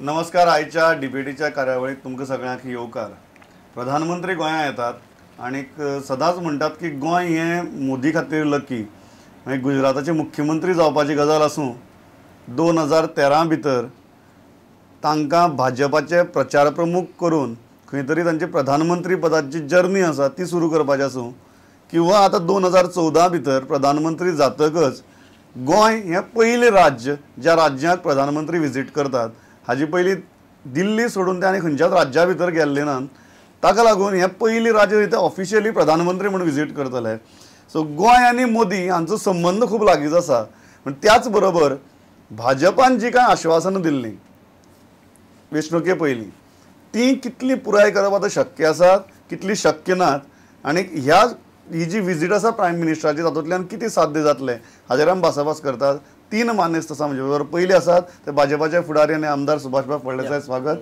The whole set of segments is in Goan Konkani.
नमस्कार. आयच्या डिबेटीच्या कार्यावळीत तुमकां सगळ्यांक येवकार. प्रधानमंत्री गोंयांत येतात आनीक सदांच म्हणटात की गोंय हें मोदी खातीर लकी. मागीर गुजराताचे मुख्यमंत्री जावपाची गजाल आसूं, 2013 भितर तांकां भाजपाचे प्रचार प्रमुख करून खंय तरी तांची प्रधानमंत्री पदाची जर्नी आसा ती सुरू करपाची आसूं, किंवा आतां 2014 भितर प्रधानमंत्री जातकच गोंय हें पयलें राज्य ज्या राज्यांत प्रधानमंत्री विजीट करतात. हाजी पयलीं दिल्ली सोडून ते आनी खंयच्याच राज्या भितर गेल्ले नात. ताका लागून हें पयलीं राज्य ते ऑफिशियली प्रधानमंत्री म्हूण विजीट करतले. सो गोंय आनी मोदी हांचो संबंद खूब लागींच आसा. पूण त्याच बरोबर भाजपान जी कांय आश्वासनां दिल्लीं वेंचणुके पयलीं ती कितली पुराय करप आतां शक्य आसा, कितली शक्य नात, आनी ह्या ही जी विजीट आसा प्रायम मिनिस्टराची तातूंतल्यान कितें साध्य जातलें हाजेर आमी भासाभास करतात. तीन मानेस्त आसा म्हजे बरोबर. पयले आसात ते भाजपाचे फुडारी आनी आमदार सुभाषबाब फळदेसाय, स्वागत.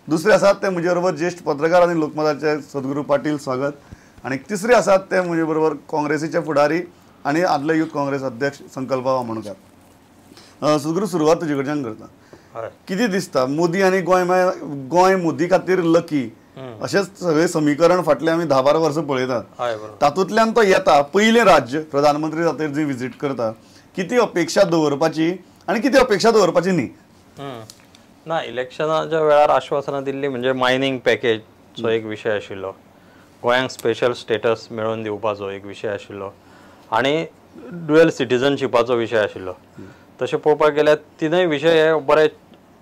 दुसरे आसात ते म्हजे बरोबर ज्येश्ठ पत्रकार आनी लोकमताचे सद्गुरू पाटील, स्वागत. आनी तिसरे आसात ते म्हजे बरोबर काँग्रेसीचे फुडारी आनी आदले युथ काँग्रेस अध्यक्ष संकल्प आमोणकार. सद्गुरू, सुरवात तुजे कडच्यान करता. कितें दिसता मोदी आनी गोंय, गोंय मोदी खातीर लकी अशेंच सगळें समीकरण फाटलें आमी 10-12 वर्सां पळयतात. तातूंतल्यान तो येता पयलें राज्य प्रधानमंत्री जातकीर जी विजीट करता, किती अपेक्षा दवरपाची आनी किती अपेक्षा दवरपाची न्ही? ना, इलेक्शनाच्या वेळार आश्वासनां दिल्ली म्हणजे मायनींग पॅकेजचो एक विशय आशिल्लो, गोंयांक स्पेशल स्टेटस मेळोवन दिवपाचो एक विशय आशिल्लो आनी ड्युएल सिटीजनशिपाचो विशय आशिल्लो. तशें पळोवपाक गेल्यार तिनूय विशय हे बरे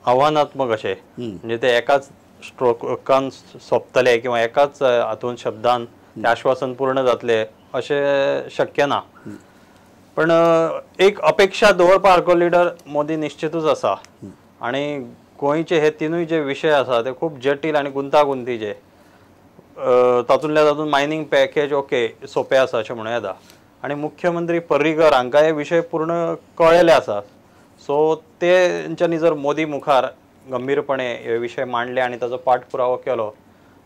आव्हानात्मक अशे, म्हणजे ते एकाच स्ट्रोकान सोंपतले किंवा एकाच हातून शब्दान ते आश्वासन पूर्ण जातले अशें शक्य ना. पण एक अपेक्षा दवरपा सारको लिडर मोदी निश्चितूच आसा आनी गोंयचे हे तिनूय जे विशय आसा ते खूब जटील आनी गुंतागुंतीचे. तातूंतल्या तातूंत मायनींग पॅकेज ओके सोंपें आसा अशें म्हणूं येता आनी मुख्यमंत्री पर्रीकर हांकां हे विशय पूर्ण कळ्ळेले आसा. सो तेंच्यांनी जर मोदी मुखार गंभीरपणे हे विशय मांडले आनी ताचो पाठपुरावो केलो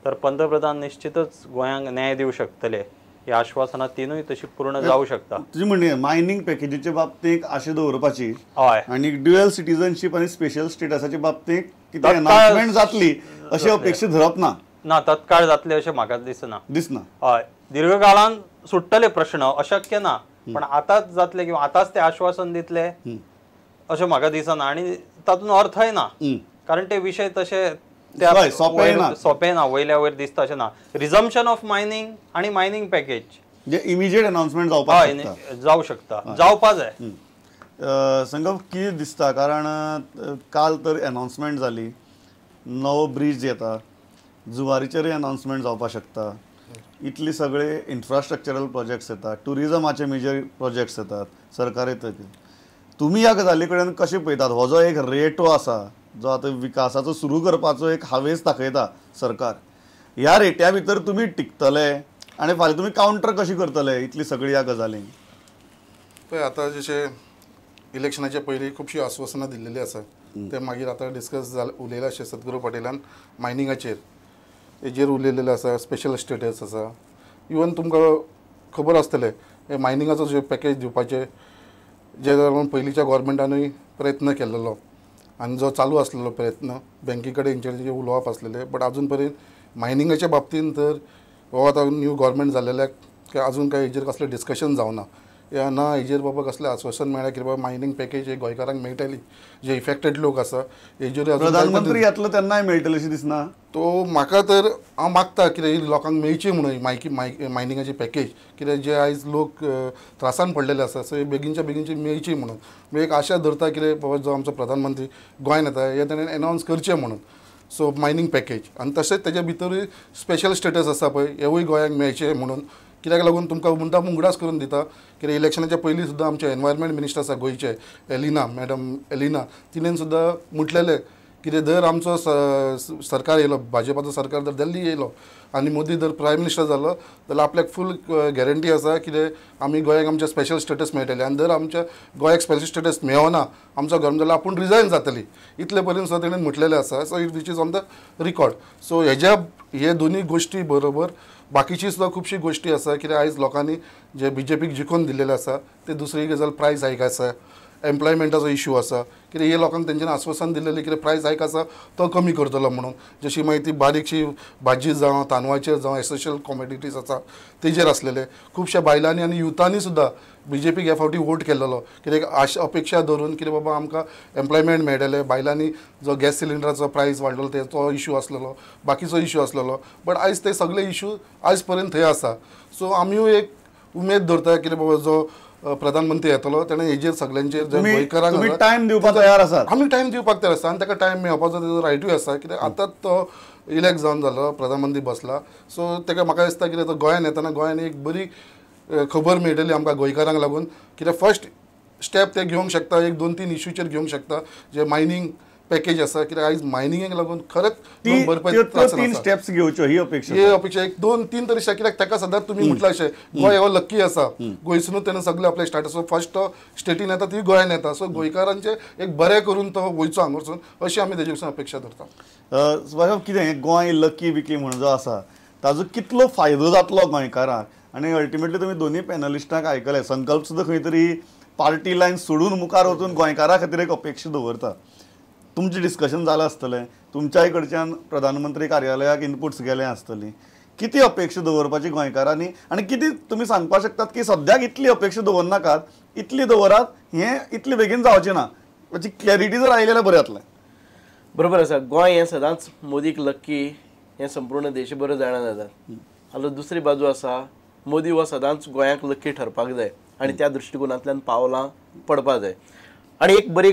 तर पंतप्रधान निश्चितच गोंयांक न्याय दिवं शकतले. ही आश्वासनां तिनूय तशी पूर्ण जावं शकता. तुजी म्हणणे मायनींग पॅकेजीचे बाबतींत आशा दवरपाची, हय, आनी ड्युएल सिटीजनशीप आनी स्पेशल स्टेटसाच्या बाबतींत कितें अनाउन्समेंट जातली अशी अपेक्षा धरप ना? ना, तत्काळ जातले अशें म्हाका दिसना. दिसना. हय, दीर्घकाळान सुट्टले प्रश्न, अशक्य ना, पण आतांच जातले किंवा आतांच ते आश्वासन दितले अशें म्हाका दिसना आनी तातूंत अर्थय ना, कारण ते विशय तशे सोंपे ना, वयल्या वयर दिसता अशें ना. रिजम्पशन ऑफ मायनींग आनी मायनींग पॅकेज जे इमिजिएट अनाउन्समेंट जावपाक जावं शकता, जावपा जाय. संकल्प, कितें दिसता, कारण काल तर अनाउन्समेंट जाली, नवो ब्रीज येता, जुवारीचेरूय अनाउन्समेंट जावपाक शकता, इतले सगळे इन्फ्रास्ट्रक्चरल प्रोजेक्ट्स येतात, ट्युरिजमाचे मेजर प्रोजेक्ट्स येतात सरकार येता. तुमी ह्या गजाली कडेन कशें पळयतात? हो जो एक रेटो आसा जो आतां विकासाचो सुरू करपाचो एक हावेस दाखयता सरकार, ह्या रेट्या भितर तुमी टिकतले आनी फाल्यां तुमी कावंटर कशें करतले इतली सगळी ह्या गजालींक? पळय, आतां जशें इलेक्शनाच्या पयलीं खुबशीं आश्वासनां दिल्लेलीं आसा, ते मागीर आतां डिस्कस जालें, उलयलां अशें सद्गुरू पाटिलान मायनिंगाचेर हेजेर उलयलेलें आसा, स्पेशल स्टेटस आसा. इवन तुमकां खबर आसतलें हे मायनिंगाचो जे पॅकेज दिवपाचें जे लागून पयलींच्या गोवोरमेंटानूय प्रयत्न केल्लो आनी जो चालू आसलेलो प्रयत्न बँकी कडेन हेंचेर उलोवप आसलेलें, बट आजून पर्यंत मायनिंगाच्या बाबतींत तर हो आतां न्यू गोवोरमेंट जाल्लेल्याक आजून कांय हेजेर कसलें डिस्कशन जावना, या ना हेजेर बाबा कसलें आश्वासन मेळ्ळें की बाबा मायनींग पॅकेज हे गोंयकारांक मेळटली, जे इफेक्टेड लोक आसा हेजेर. प्रधानमंत्री येतलो तेन्नाय मेळटलें अशें दिसना? तो म्हाका तर हांव मागता कितें लोकांक मेळची म्हणून मायनिंगाची पॅकेज, कित्याक जे आयज लोक त्रासान पडलेले आसा सो बेगीनच्या बेगीनची मेळची म्हणून. एक आशा धरता कितें बाबा जो आमचो प्रधानमंत्री गोंयान येता हे ताणें एनावन्स करचें म्हणून. सो मायनींग पॅकेज आनी तशेंच तेज्या भितरूय स्पेशल स्टेटस आसा पळय हेवूय गोंयांक मेळचें म्हणून. कित्याक लागून तुमकां मुद्दाम उगडास करून दिता कित्याक इलेक्शनाच्या पयलीं सुद्दां आमचे एनवायरमेंट मिनिस्टर आसा गोंयचे एलिना, मॅडम एलिना, तिणेन सुद्दां म्हटलेलें कितें जर आमचो सरकार येयलो, भाजपाचो सरकार जर दिल्ली येयलो आनी मोदी जर प्रायम मिनिस्टर जालो जाल्यार आपल्याक फूल गॅरंटी आसा कितें आमी गोंयाक आमचें स्पेशल स्टेटस मेळटलें आनी जर आमच्या गोंयाक स्पेशल स्टेटस मेळना आमचो गव्हर्मेंट जाल्यार आपूण रिजायन जातली, इतले पर्यंत सुद्दां तेणें म्हटलेलें आसा. So it which is on the record. So हेज्या हे दोनूय गोश्टी बरोबर बाकीची सुद्दां खुबशी गोश्टी आसा कित्याक आयज लोकांनी जे बीजेपीक जिखोवन दिल्लेले आसा ते दुसरी गजाल प्रायस हायक आसा, एम्प्लॉयमेंटाचो इशू आसा कित्याक हे लोकांक तेंच्यांनी आस्वासन दिल्लें कितें प्रायस हायक आसा तो कमी करतलो म्हणून, जशी मागीर ती बारीकशी भाजी जावं तांदळाचेर जावं एसेन्शियल कॉमोडिटीज आसा तेजेर आसलेले. खुबश्या बायलांनी आनी युथांनी सुद्दां बीजेपीक ह्या फावटी वोट केल्लो कित्याक आशा अपेक्षा धरून कितें बाबा आमकां एम्प्लॉयमेंट मेळटलें, बायलांनी जो गॅस सिलिंडराचो प्रायस वाडलेलो तेचो इशू आसलेलो, बाकीचो इशू आसलेलो, बट आयज ते सगळे इशू आयज पर्यंत थंय आसा. सो आमीय एक उमेद धरता कितें बाबा जो प्रधानमंत्री येतलो तेणें हेजेर सगळ्यांचेर गोंयकारांक टायम दिवपाक तयार आसा, आमी टायम दिवपाक तयार आसा आनी ताका टायम मेळपाचो तेजो रायटूय आसा कित्याक आतांच तो इलेक्ट जावन जालो प्रधानमंत्री बसला. सो ताका म्हाका दिसता कितें तो गोंयान येतना गोंयान एक बरी खबर मेळटली आमकां गोंयकारांक लागून कित्याक फर्स्ट स्टेप ते घेवंक शकता, एक 2-3 इशूचेर घेवंक शकता जे मायनींग पॅकेज आसा कित्याक आयज मायनिंगेक लागून खरेंच तीन स्टेप्स घेवच्यो ही अपेक्षा, ही अपेक्षा 1, 2, 3 तरी कित्याक ताका सदांच तुमी म्हटलां अशें गोंय हो लक्की आसा, गोंयसूनच तेणें सगळें आपलें स्टार्ट सो फर्स्ट तो स्टेटीन येता ती गोंयान येता, सो गोंयकारांचें एक बरें करून तो वयचो हांगासून अशी आमी तेजे कडसून अपेक्षा धरता. सुभाष, कितें गोंय लकी बिकी म्हणून जो आसा ताजो कितलो फायदो जातलो गोंयकारांक? आनी अल्टिमेटली तुमी दोनूय पॅनलिस्टांक आयकलें, संकल्प सुद्दां खंय तरी पार्टी लायन सोडून मुखार वचून गोंयकारां खातीर एक अपेक्षा दवरता. तुमचें डिस्कशन जालां आसतलें, तुमच्याय कडच्यान प्रधानमंत्री कार्यालयाक इनपुट्स गेले आसतली, कितें अपेक्षा दवरपाची गोंयकारांनी आनी कितें तुमी सांगपाक शकतात की सद्याक इतली अपेक्षा दवरनाकात, इतली दवरात, हें इतले बेगीन जावचें ना, ताची क्लॅरिटी जर आयली जाल्यार बरें जातलें. बरोबर आसा, गोंय हें सदांच मोदीक लक्की हें संपूर्ण देशभर जाणा जातात. आतां दुसरी बाजू आसा मोदी हो सदांच गोंयाक लक्की ठरपाक जाय आनी त्या दृश्टिकोनांतल्यान पावलां पडपाक जाय. आनी एक बरी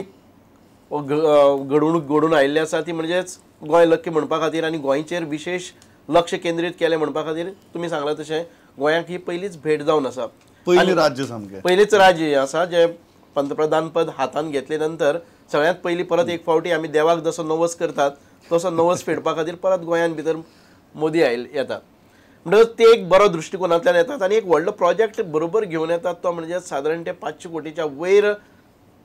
घडणूक घडून आयिल्ली आसा ती म्हणजेच गोंय लक्की म्हणपा खातीर आनी गोंयचेर विशेश लक्ष केंद्रीत केलें म्हणपा खातीर तुमी सांगलां तशें गोंयाक ही पयलीच भेट जावन आसा, पयलीं राज्य सामकें पयलींच राज्य आसा जें पंतप्रधानपद हातांत घेतले नंतर सगळ्यांत पयलीं परत एक फावटी आमी देवाक जसो नवस करतात तसो नवस फेडपा खातीर परत गोंयांत भितर मोदी आयल येता. म्हणटकच ते एक बरो दृश्टिकोनांतल्यान येतात आनी एक व्हडलो प्रोजेक्ट बरोबर घेवन येतात तो म्हणजे सादारण ते 500 कोटीच्या वयर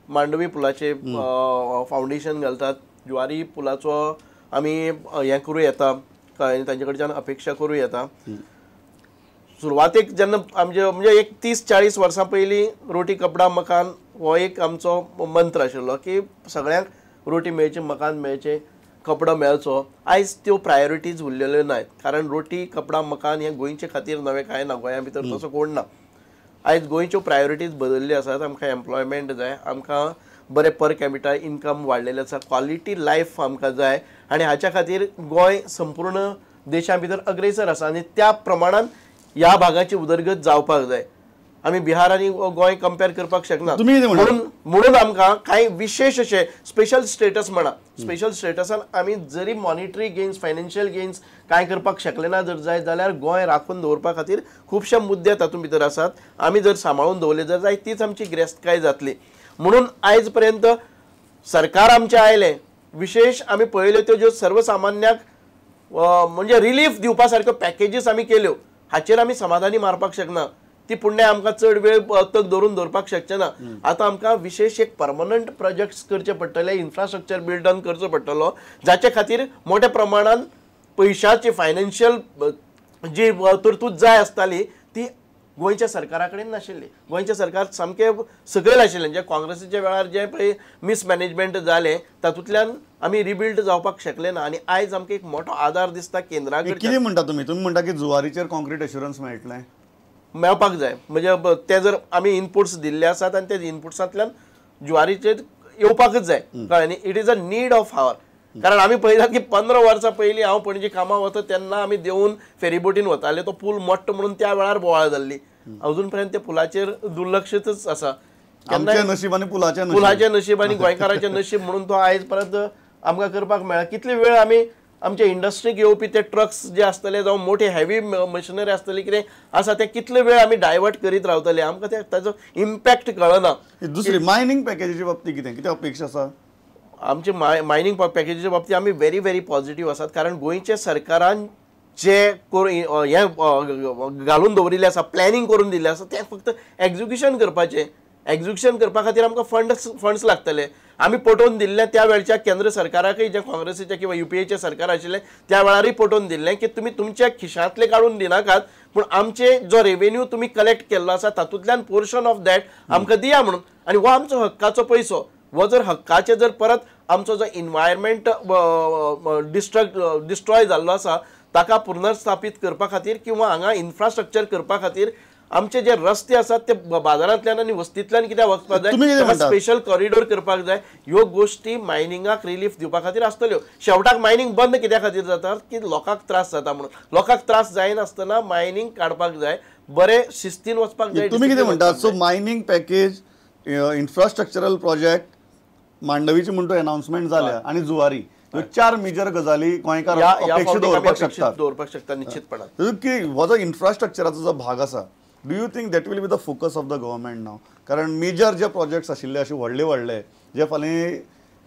मांडवी पुलाचे फावंडेशन घालतात, ज्वारी पुलाचो आमी हें करूं येता, तांचे कडच्यान अपेक्षा करूं येता. सुरवातेक जेन्ना आमचे म्हणजे एक 30-40 वर्सां पयलीं रोटी कपडा मकान हो एक आमचो मंत्र आशिल्लो की सगळ्यांक रोटी मेळची, मकान मेळचें, कपडो मेळचो. आयज त्यो प्रायोरिटीज उरलेल्यो नात, कारण रोटी कपडा मकान हें गोंयचे खातीर नवें कांय ना, गोंया भितर तसो कोण ना. आयज गोंयच्यो प्रायोरिटीज बदल्ल्यो आसात, आमकां एम्प्लॉयमेंट जाय, आमकां बरें पर कॅपिटा इन्कम वाडलेलें आसा, क्वॉलिटी लायफ आमकां जाय आनी हाच्या खातीर गोंय संपूर्ण देशा भितर अग्रेसर आसा आनी त्या प्रमाणान ह्या भागाची उदरगत जावपाक जाय. आमी बिहार आनी गोंय कंपेर करपाक शकना, म्हणून आमकां कांय विशेश अशे स्पेशल स्टेटस म्हणा, स्पेशल स्टेटसान आमी जरी मॉनिटरी गेन्स, फायनान्शियल गेन्स कांय करपाक शकले ना जर जाय जाल्यार गोंय राखून दवरपा खातीर खुबशे मुद्दे तातूंत भितर आसात, आमी जर सांबाळून दवरले जर जाय तीच आमची गिरेस्तकाय जातली. म्हणून आयज पर्यंत सरकार आमचें आयलें, विशेश आमी पळयल्यो त्यो ज्यो सर्वसामान्याक म्हणजे रिलीफ दिवपा सारक्यो पॅकेजीस आमी केल्यो हाचेर आमी समाधानी मारपाक शकना, ती पुण्य आमकां चड वेळ तक धरून दवरपाक शकचे ना. आतां आमकां विशेश एक परमनंट प्रोजेक्ट्स करचे पडटले, इन्फ्रास्ट्रक्चर बिल्ड करचो पडटलो जाचे खातीर मोठ्या प्रमाणान पयशाची फायनान्शियल जी तरतूद जाय आसताली ती गोंयच्या सरकारा कडेन नाशिल्ली. गोंयचें सरकार सामकें सकयल आशिल्लें, जे काँग्रेसीच्या वेळार जें पळय मिसमॅनेजमेंट जालें तातूंतल्यान आमी रिबिल्ड जावपाक शकले ना आनी आयज आमकां एक मोठो आदार दिसता केंद्रा कडेन. कितें म्हणटा तुमी? तुमी म्हणटा की जुवारीचेर कॉन्क्रीट एश्युरन्स मेळटलें, मेळपाक जाय, म्हणजे ते जर आमी इनपुट्स दिल्ले आसात आनी ते इनपुट्सांतल्यान ज्वारीचेर येवपाकच जाय, कळ्ळें न्ही? It is a need of hour. कारण आमी पळयतात की 15 वर्सां पयलीं हांव पणजे कामाक वता तेन्ना आमी देंवून फेरीबोटीन वताले, तो पूल मोडटा म्हणून त्या वेळार बोवाळ जाल्ली, अजून पर्यंत त्या पुलाचेर दुर्लक्षितच आसा. नशीब आनी पुलाचें नशीब आनी गोंयकाराचें नशीब म्हणून तो आयज परत आमकां करपाक मेळ्ळा. कितले वेळ आमी आमच्या इंडस्ट्रीक येवपी ते ट्रक्स जे आसतले जावं मोठे हेवी मशिनरी आसतली कितें आसा ते कितले वेळ आमी डायवर्ट करीत रावतले, आमकां ते ताजो इम्पॅक्ट कळना. दुसरी मायनींग पॅकेजीच्या बाबतीत कितें कितें अपेक्षा आसा? आमचे मायनींग पॅकेजीच्या बाबतीत आमी व्हेरी व्हेरी पॉझिटीव आसात, कारण गोंयच्या सरकारान जे हें घालून दवरिल्लें आसा, प्लॅनिंग करून दिल्लें आसा, तें फक्त एक्जिक्युशन करपाचें. एक्जिक्युशन करपा खातीर आमकां फंड्स लागतले आमी पटोवन दिल्लें त्या वेळच्या केंद्र सरकाराकय जें काँग्रेसीचें किंवा युपीएचें सरकार आशिल्लें त्या वेळारूय पटोवन दिल्लें की तुमी तुमच्या खिशांतले काडून दिनाकात, पूण आमचे जो रेवेन्यू तुमी कलेक्ट केल्लो आसा तातूंतल्यान पोर्शन ऑफ that आमकां दिया म्हणून. आनी हो आमचो हक्काचो पयसो, हो जर हक्काचे जर परत आमचो जो इनवायरमेंट डिस्ट्रॉय जाल्लो आसा ताका पुनर्स्थापीत करपा खातीर किंवा हांगा इन्फ्रास्ट्रक्चर करपा खातीर आमचे जे रस्ते आसात ते बाजारांतल्यान आनी वस्तींतल्यान कित्याक वचपाक जाय, स्पेशल कॉरिडोर करपाक जाय. ह्यो गोश्टी मायनिंगाक रिलीफ दिवपा खातीर आसतल्यो. शेवटाक मायनिंग बंद कित्या खातीर जाता की लोकांक त्रास जाता म्हणून. लोकांक त्रास जायनासतना मायनिंग काडपाक जाय, बरे शिस्तीन वचपाक जाय. तुमी कितें म्हणटा? So mining package, infrastructural project, मांडवीची म्हणतो अनाउन्समेंट जाल्या आनी जुवारी, ह्यो चार मेजर गजाली गोंयकार अपेक्षीत दवरपाक शकतात, दवरपाक शकता निश्चितपणान. की हो जो इन्फ्रास्ट्रक्चराचो जो भाग आसा, do you think that will be the focus of the government now? कारण मेजर जे प्रोजेक्ट्स आशिल्ले अशे व्हडले व्हडले जे फाल्यां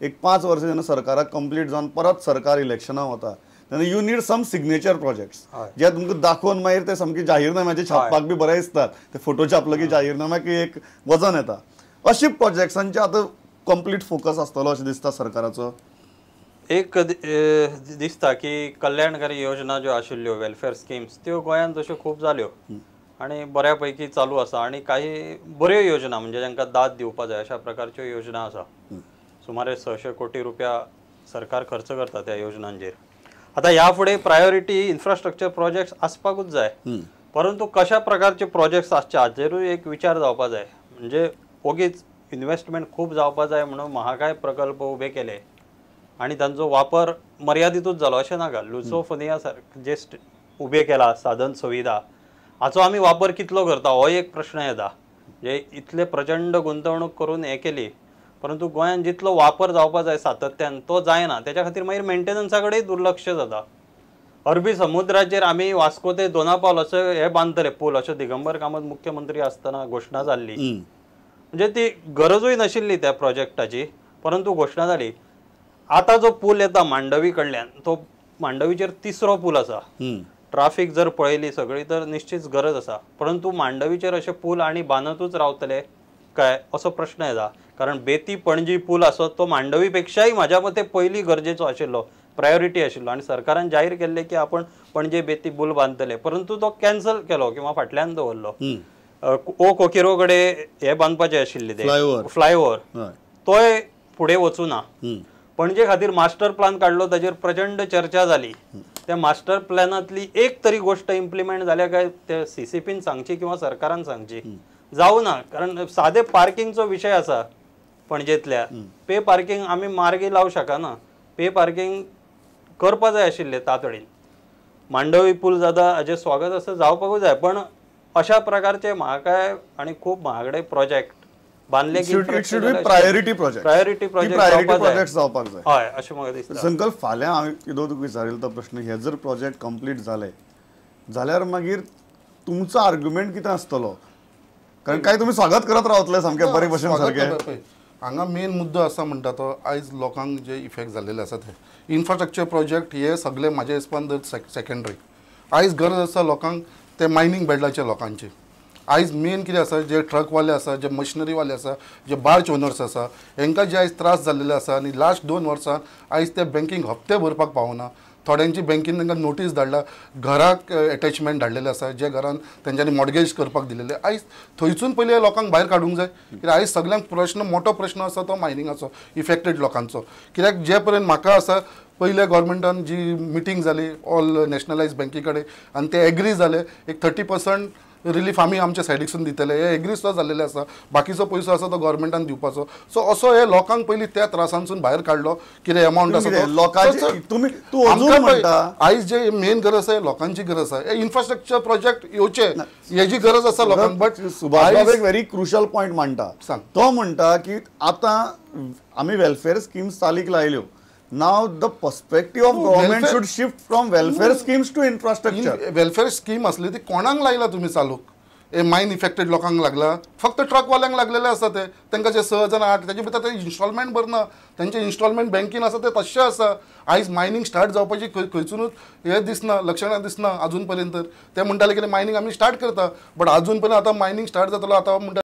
एक 5 वर्सां जेन्ना सरकाराक कंप्लीट जावन परत सरकार इलेक्शनाक वता तेन्ना you need some signature projects जे तुमकां दाखोवन मागीर ते सामके जाहीरनाम्याचे छापपाक बी बरें दिसतात, ते फोटो छापलो की जाहीरनाम्याक एक वजन येता. अशे प्रोजेक्ट्सांचे आतां कंप्लीट फोकस आसतलो अशें दिसता सरकाराचो? एक दिसता की कल्याणकारी योजना ज्यो आशिल्ल्यो वेलफेअर स्किम्स त्यो गोंयांत तश्यो खूब जाल्यो आनी बऱ्या पैकी चालू आसा आनी काही बऱ्यो योजना म्हणजे जांकां दाद दिवपा जाय अशा प्रकारच्यो योजना आसा. सुमारे 600 कोटी रुपया सरकार खर्च करता त्या योजनांचेर. आतां ह्या फुडें प्रायोरिटी इन्फ्रास्ट्रक्चर प्रोजेक्ट्स आसपाकूच जाय, परंतु कशा प्रकारचे प्रोजेक्ट्स आसचे हाचेरूय एक विचार जावपा जाय. म्हणजे ओगीच इन्वेस्टमेंट खूब जावपा जाय म्हणून महाकाय प्रकल्प उबे केले आनी तांचो वापर मर्यादितूच जालो अशें नाका. लुसोफोनिया सारकें जे उबे केला साधन सुविधा हाचो आमी वापर कितलो करता हो एक प्रश्न येता. म्हणजे इतले प्रचंड गुंतवणूक करून हें केली परंतु गोंयांत जितलो वापर जावपा जाय सातत्यान तो जायना, तेच्या खातीर मागीर मेंटेनन्सा कडेन दुर्लक्ष जाता. अरबी समुद्राचेर आमी वास्को ते दोना पावल अशें हें बांदतले पूल अशें दिगंबर कामत मुख्यमंत्री आसतना घोशणा जाल्ली. म्हणजे ती गरजूय नाशिल्ली त्या प्रोजेक्टाची, परंतु घोशणा जाली. आतां जो पूल येता मांडवी कडल्यान तो मांडवीचेर तिसरो पूल आसा. ट्राफीक जर पळयली सगळी तर निश्चीत गरज आसा, परंतु मांडवीचेर अशे पूल आनी बांदतूच रावतले काय असो प्रश्न येता. कारण बेती पणजी पूल आसत तो मांडवी पेक्षाय म्हाज्या मते पयली गरजेचो आशिल्लो, प्रायोरिटी आशिल्लो आनी सरकारान जाहीर केल्लें की आपण पणजे बेती पूल बांदतले, परंतु तो कॅन्सल केलो किंवा फाटल्यान दवरलो. ओ कोकिरो कडेन हे बांदपाचे आशिल्ले ते फ्लायओवर तोय फुडें वचूं ना. पणजे खातीर मास्टर प्लान काडलो, ताजेर प्रचंड चर्चा जाली. त्या मास्टर प्लॅनांतली एक तरी गोष्ट इम्प्लिमेंट जाल्या काय ते सीसीपीन सांगची किंवा सरकारान सांगची, जावं ना. कारण सादे पार्किंगचो विशय आसा पणजेंतल्या, पे पार्किंग आमी मार्गी लावंक शकना, पे पार्किंग करपा जाय आशिल्लें तातडीन. मांडवी पूल जाता हाजें स्वागत आसा, जावपाकूच जाय, पण अशा प्रकारचे म्हाकाय आनी खूब महागडे प्रोजेक्ट बांदले की प्रायोरिटी प्रोजेक्ट, प्रायोरिटी प्रोजेक्ट जावपाक जाय. हय, अशें म्हाका दिसता. संकल्प, फाल्यां हांवें कितें तुका विचारिल्लो तो प्रश्न, हे जर प्रोजेक्ट कंप्लीट जाले जाल्यार मागीर तुमचो आर्ग्युमेंट कितें आसतलो? कारण काय तुमी स्वागत करत रावतले सामकें बरे भशेन सारकें. हांगा मेन मुद्दो आसा म्हणटा तो आयज लोकांक जे इफेक्ट जाल्लेले आसा ते इन्फ्रास्ट्रक्चर प्रोजेक्ट हे सगळे म्हाज्या हिसपान जर सेकेंडरी. आयज गरज आसा लोकांक ते मायनींग बेल्टाच्या लोकांची. आयज मेन कितें आसा, जे ट्रकवाले आसा, जे मशिनरीवाले आसा, जे बार्ज ओनर्स आसा, हेंकां जे आयज त्रास जाल्लेले आसा आनी लास्ट 2 वर्सां आयज ते बँकींग हप्ते भरपाक पावना. थोड्यांची बँकेन तांकां नोटीस धाडला, घराक एटॅचमेंट धाडलेले आसा, जे घरान तेंच्यांनी मॉर्गेज करपाक दिलेले. आयज थंयसून पयलीं लोकांक भायर काडूंक जाय. कित्याक आयज सगळ्यांक प्रश्न, मोठो प्रश्न आसा तो मायनिंगाचो इफेक्टेड लोकांचो. कित्याक जे पर्यंत म्हाका आसा पयल्या गव्हर्मेंटान जी मिटींग जाली ऑल नॅशनलायज बँकी कडेन आनी ते एग्री जाले एक 30% रिलीफ आमी आमच्या सायडीकसून दितले, हे एग्री सुद्दां जाल्लेले आसा. बाकीचो पयसो आसा तो गव्हर्मेंटान दिवपाचो. सो असो हे लोकांक पयलीं त्या त्रासांसून भायर काडलो कितें अमावंट आसा तो लोकांची. तुमी तूं अजून म्हणटा आयज जे मेन गरज आसा लोकांची गरज आसा, हे इन्फ्रास्ट्रक्चर प्रोजेक्ट येवचे हेजी गरज आसा लोकांक. बट सुभाष बाब एक व्हेरी क्रुशल पॉयंट मांडटा, तो म्हणटा की आतां आमी वेलफेअर स्किम्स चालीक लायल्यो, Now the perspective of government should shift from welfare schemes to infrastructure. Welfare scheme असली ती कोणाक लायला तुम्ही चालूक? हे मायन इफेक्टेड लोकांक लागला, फक्त ट्रकवाल्यांक लागलेले आसा ते, तांकां जे 6 जाण 8 ताजे भितर ते इन्स्टॉलमेंट भरना, तांचे इन्स्टॉलमेंट बँकेन आसा ते तशें आसा. आयज मायनींग स्टार्ट जावपाची खंयसुनूच हें दिसना, लक्षणां दिसना अजून पर्यंत. ते म्हणटाले की मायनींग आमी स्टार्ट करता, बट अजून पर्यंत आतां मायनींग स्टार्ट जातलो आतां म्हणटा